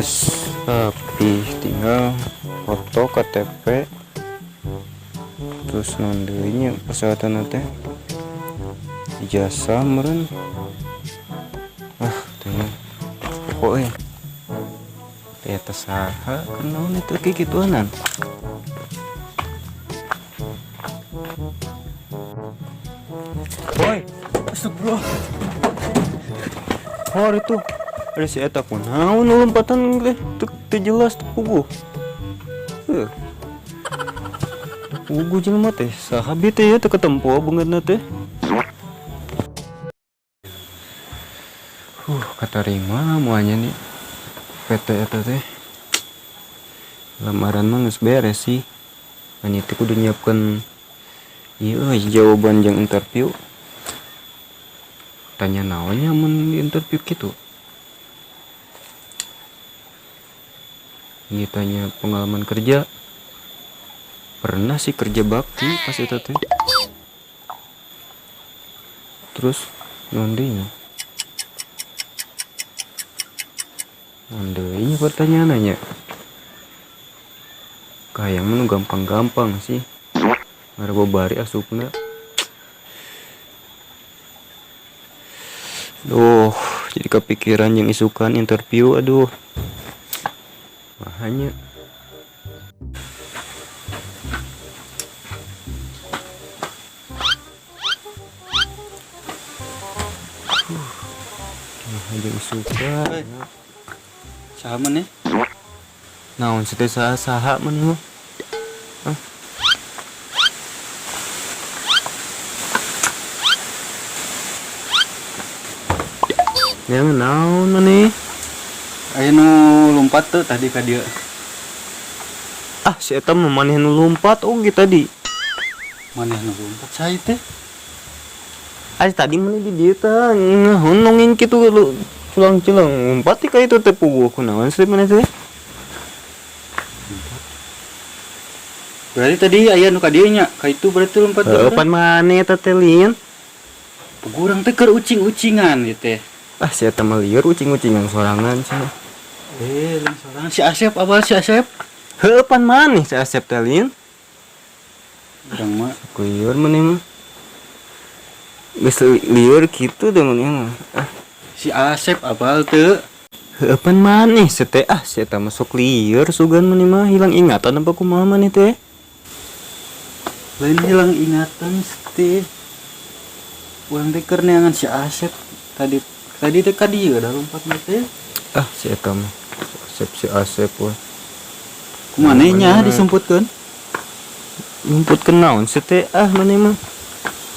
Geus rapi, tinggal foto KTP, terus naon deui nya persyaratan teh, ijazah meureun. Ah, teh pokoknya teh eta saha, kunaon itu kayak gituanan. Woi, Astagfirullah. Oh, itu ada si eta, kunaon lompatan teh teu teu jelas, teu puguh. Heuh. Teu puguh jelema teh saha bi teh ya, teu ketempo beungeutna teh. Katarima moalnya nih PT eta teh. Lamaran mah geus beres sih. Ngan itu kudu nyiapkeun ieu euy, jawaban jeung interview. Tanya naonnya mun di interview kitu? Ieu tanya pengalaman kerja. Pernah sih kerja bakti pas eta teh. Terus naon deui nya? Naon deui nya pertanyaanna nya? Kahayang mah nu gampang-gampang sih. Ngarah bari asupna. Duh, jadi kepikiran yang isukan interview, aduh. Mahanya. Nah, jeung isukan. Saha maneh? Naon sih teh, saha-saha maneh mah? Hah? Yang naon maneh? Aya nu lompat tuh tadi ka dieu. Ah, si eta mah maneh nu lompat oge tadi. Maneh nu lompat saya teh. Ah, tadi maneh di dieu teh naon nongeng kitu lu culang-culang lompat ka itu teh, puguh kunaon sih maneh teh? Berarti tadi aya nu ka dieu nya, ka itu berarti lompat teh. Heuh, pan maneh eta teh lin. Puguh urang teh keur ucing-ucingan ieu teh. Ah, si eta mah lieur ucing-ucingan sorangan cenah. Eh, lain sorangan, si Asep, abal si Asep. Heuh, pan maneh si Asep teh lin. Urang mah Lieur maneh mah. Geus lieur kitu deh maneh mah. Ah, si Asep abal teu. Heuh, pan maneh si teh, ah si eta mah sok lieur sugan maneh mah, hilang ingatan apa kumaha maneh teh? Lain hilang ingatan teh. Urang teh keur neangan si Asep tadi, tadi teh ka dieu da lompatna teh. Ah, si eta mah. Si Asep, si Asep weh. Kumaha nya disumputkeun? Nyumputkeun naon si teh, ah maneh mah.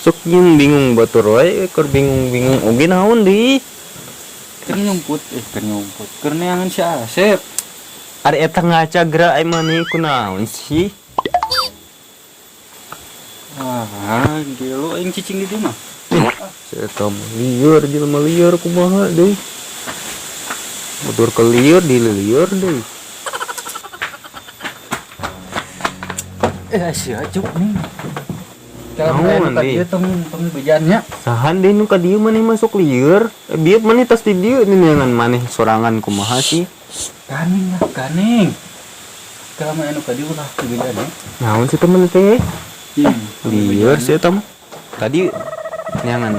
Sok nyeun bingung batur wae, keur bingung-bingung oge naon deui. Keur nyumput, keur nyumput. Keur neangan si Asep. Ari eta ngaca geura ai maneh kunaon sih? Ah, gelo aing cicing di dieu mah. Si eta mah lieur, jelema lieur kumaha deui. Batur ke lieur, dililieur deui. Eh, sia cuk nih. Naon, Kalau ka deui? Dieu tong tong bejannya. Sahan deui nu ka dieu maneh masuk lieur. Eh, bieu maneh tas di dieu neangan maneh sorangan kumaha sih? Ganing lah, ganing. Kalau mah anu ka dieu ulah bejannya. Naon sih temen teh? Ih, Lieur sih eta mah. Tadi neangan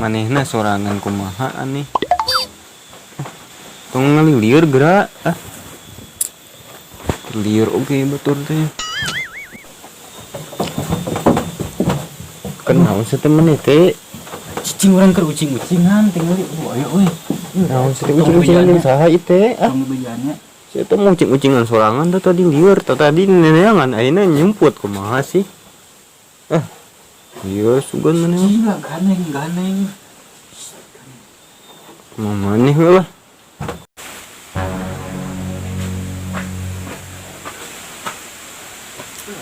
manehna sorangan kumaha aneh. Tong ngalilieur geura ah. Lieur oge batur teh. Kenaon sih temen teh? Cicing urang keur ucing-ucingan tinggal di ayo euy. Naon sih teh ucing-ucingan jeung saha ieu teh? Ah, Tong bejannya. si eta mah ucing-ucingan sorangan teh tadi lieur, teh tadi neneangan ayeuna nyumput kumaha sih? Ah. Lieur sugan maneh mah. Gila, ganeng, ganeng. Kumaha maneh we lah.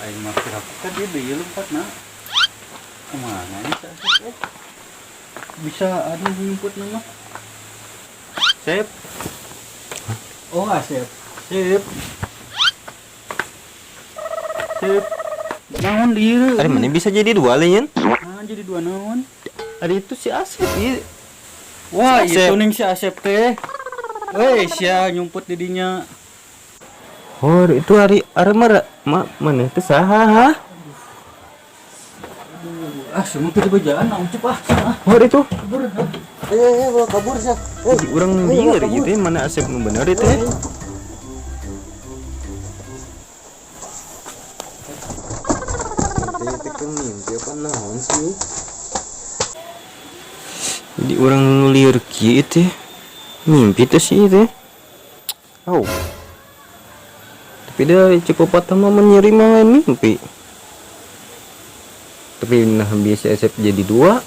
Aing mah kira ka dieu deui lompatna. Kumaha nya si Asep eh? Bisa anu nyumputna mah. Sep. Oh, Asep. Sep. Sep. Naon dieu? Ari maneh bisa jadi dua lain? Nah, jadi dua naon? Ari itu si Asep ieu. Wah, Si Asep. itu ning si Asep teh. Weh, sia nyumput di dinya. Oh, itu hari ari mara ma mana teh saha ha? Ah, semua teu dibejaan naon cep ah. Ah, Oh, itu. kabur. Ah. Eh, eh, kabur sih. Jadi urang lieur ieu teh, mana Asep nu bener itu teh. Mimpi apa naon sih? Jadi urang lieur kieu teh. Mimpi teh sih teh. Oh. Tapi dia cukup patah mah menyeri mah lain mimpi. Tapi nah biasa Asep jadi dua.